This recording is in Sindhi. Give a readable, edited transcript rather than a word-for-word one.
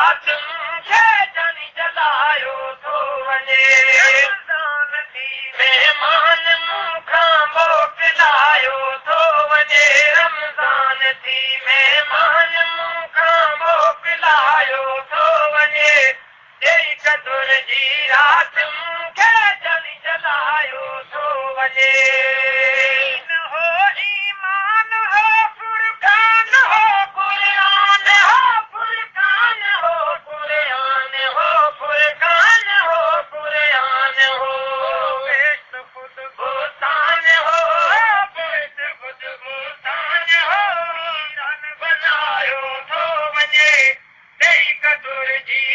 رات مون کي جاني جلايو ٿو وڃي. رمضان ٿي مهمان مون کان موڪلايو ٿو وڃي. رمضان ٿي مهمان مون کان موڪلايو ٿو وڃي. ڏيئي قدر جي رات مون کي جاني جلايو ٿو وڃي. دين هو ايمان هو فرقان هو قرآن هو فرقان هو قرآن هو فرقان هو قرآن هو بهشت خود بستان هو بهشت خود بستان هو ويران بنايو ٿو وڃي. ڏيئي قدر جي